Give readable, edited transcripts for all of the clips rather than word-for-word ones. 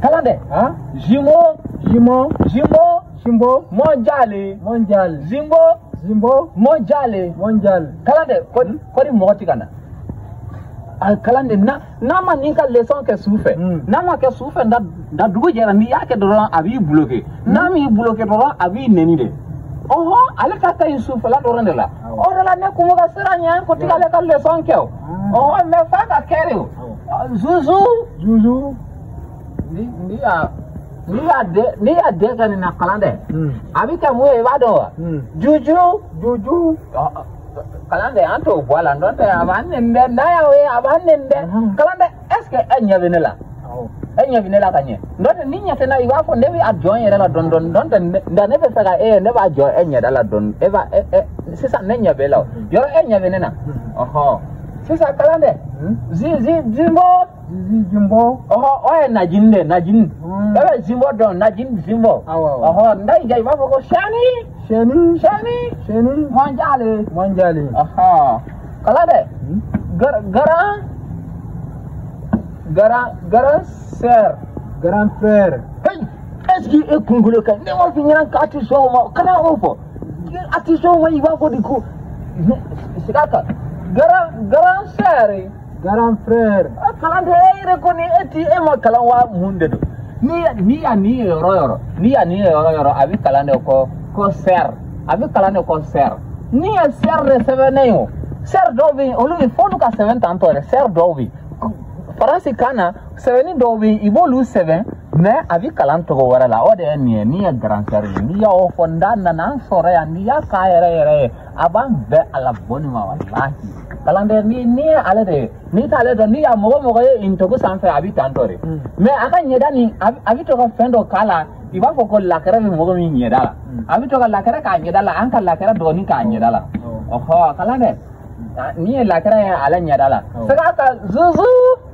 Kalan dɛ. Jimo. Jimo. Jimbo. Jimbo. Mondial. Mondial. Jimbo. Jimbo. Mondial. Mondial. Kalan dɛ kɔri mɔgɔ ti ka na. A kalan de n'a ma nin ka leçon kɛ su fɛ, n'a ma kɛ su fɛ da dugu jɛra, n'i y'a kɛ dɔrɔn a b'i bloqué, n'a m'i bloqué dɔrɔn a b'i nɛni de. Ɔhɔ, ale ka ɲi sufɛla dɔrɔn de la. O de la ne kun bɛ ka siran ɲɛ ko tigɛ ale ka leçon kɛ o. Ɔhɔ, mais f'a ka kɛ de o. Zuzu. Zuzu. Ni y'a den kɛ nin na kalan dɛ. A bɛ kɛ mun ye i b'a dɔn wa? Juju. Juju. Kalan dɛ an t'o bɔ a la, n'o tɛ a b'an nɛni dɛ, n'a y'o ye a b'an nɛni dɛ. Kalan dɛ, est ce que e ɲɛ bɛ ne la? E ɲɛ bɛ ne la ka ɲɛ. N'o tɛ ni ɲɛ tɛ n na, i b'a fɔ ne bɛ a jɔ n yɛrɛ la dɔɔni dɔɔni, n'o tɛ nka ne bɛ fɛ ka e ye, ne b'a jɔ e ɲɛda la dɔɔni, e b'a e sisan ne ɲɛ bɛ e la o, yɔrɔ e ɲɛ bɛ ne na. Ɔhɔn, sisan kalan dɛ. Zimbo. Zizi Jimbo. Ɔhɔ, o ye najini de, najini. E bɛ Zimbo dɔn, najini Zimbo. Awɔ. Ɔhɔ, n da y'i ja i b'a fɔ ko sani. Sani. Sani. Sani. Mondial. Mondial. Ɔhɔ. Kalan dɛ. Grand. Grand sœur. Grand frère. Hey, est-ce que e kunkolo ka ne m'a f'i ɲɛna k'a ti sɔn o ma, kana o fɔ. A ti sɔn o ma, i b'a fɔ de ko segin a kan. Grand sœur. Grand frère. Kalan tɛ e yɛrɛ kɔni e ti e ma kalan wa mun de don? Ni y'a nin ye yɔrɔ yɔrɔ, ni y'a nin ye yɔrɔ yɔrɔ, a bɛ kalan de ko sœur, a bɛ kalan de ko sœur. Ni ye sœur de sɛbɛnnen ye o, sœur dɔw bɛ yen olu bɛ f'olu ka sɛbɛn tantɔ dɛ, sœur dɔw bɛ yen. Faransi kan na sɛbɛnni dɔw bɛ yen i b'olu sɛbɛn mais a bɛ kalan cogo wɛrɛ la, o de ye nin ye, nin ye grand sœur ye. N'i y'o fɔ n da nana an sɔrɔ yan, n'i y'a k'a yɛrɛ yɛrɛ ye, a b'an bɛn a la bɔnni ma walahi. Kalanden ni ye ale de ye, n'i t'ale dɔn, n'i y'a mɔgɔ ye ntogo sanfɛ a bɛ tan tɔ de. Mais a ka ɲɛda nin a bɛ to ka fɛn dɔ k'a la, i b'a fɔ ko lakɛrɛ bɛ mɔgɔ min ɲɛda la, a bɛ to ka lakɛrɛ k'a ɲɛda la, an ka lakɛrɛ dɔɔnin k'a ɲɛda la. Ɔhɔ, kalan dɛ. Ni ye lakɛrɛ ye ale ɲɛda la. Segin a kan, zuzu.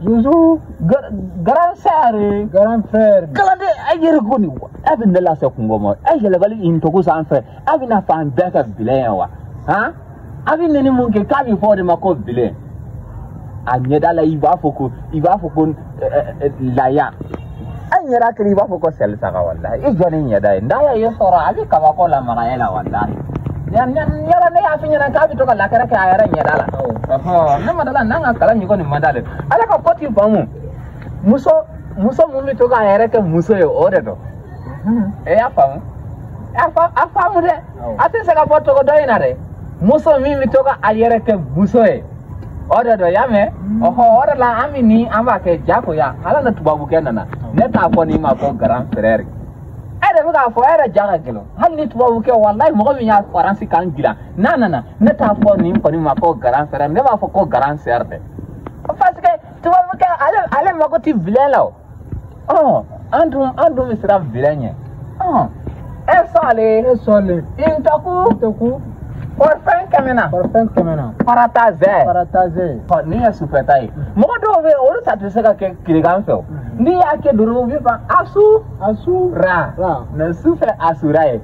Zuzu. Grand sœur. Grand frère. Kalanden e yɛrɛ ko nin e bɛ ne lase kungo ma, e yɛlɛbali ntogo sanfɛ, e bɛna fan bɛɛ kɛ bilen ye wa? Han? A bɛ nɛni mun kɛ k'a bɛ fɔ o de ma ko bilen. A ɲɛda la i b'a fɔ ko laya. E ɲɛda kelen i b'a fɔ ko sɛli saga walahi. I jɔ ni ɲɛda ye, n'a y'a sɔrɔ a bɛ kabako lamaga e la walahi. Yala ne y'a f'i ɲɛna k'a bɛ to ka lakɛrɛ kɛ a yɛrɛ ɲɛda la. Ɔhɔn, ne ma dala n'an ka kalan ɲɔgɔn nin man d'ale. Ale ka ko ti faamu. Muso mun bɛ to k'a yɛrɛ kɛ muso ye o de don. E y'a faamu? A faamu dɛ. A tɛ se ka bɔ tɔgɔ dɔ in na dɛ. Muso min bɛ to ka a yɛrɛ kɛ muso ye o de don, y'a mɛn? Ɔhɔ, o de la an bɛ nin an b'a kɛ jagoya, ala ni tubabukɛ nana ne t'a fɔ nin ma ko grand frère. E de bɛ k'a fɔ e yɛrɛ ja ka gɛlɛn, hali ni tubabukɛ walayi mɔgɔ min y'a faransi kan dilan n'a nana ne t'a fɔ nin kɔni ma ko grand frère, ne b'a fɔ ko grand sœur dɛ, parce que tubabukɛ ale mako ti vilain la o. Ɔ an dun bɛ siran vilain ɲɛ. Ɔ e sɔlen. E sɔlen. Ntoku. Ntoku. Parfum kɛmɛ na. Parfum kɛmɛ na. Paratazɛ. Paratazɛ. Ɔ nin ye sufɛta ye. Mɔgɔ dɔw bɛ yen olu ta tɛ se ka kɛ tilegan fɛ o. N'i y'a kɛ dɔrɔn u bɛ ban asu. Asu. Ra. Ra. Mais sufɛ asura ye.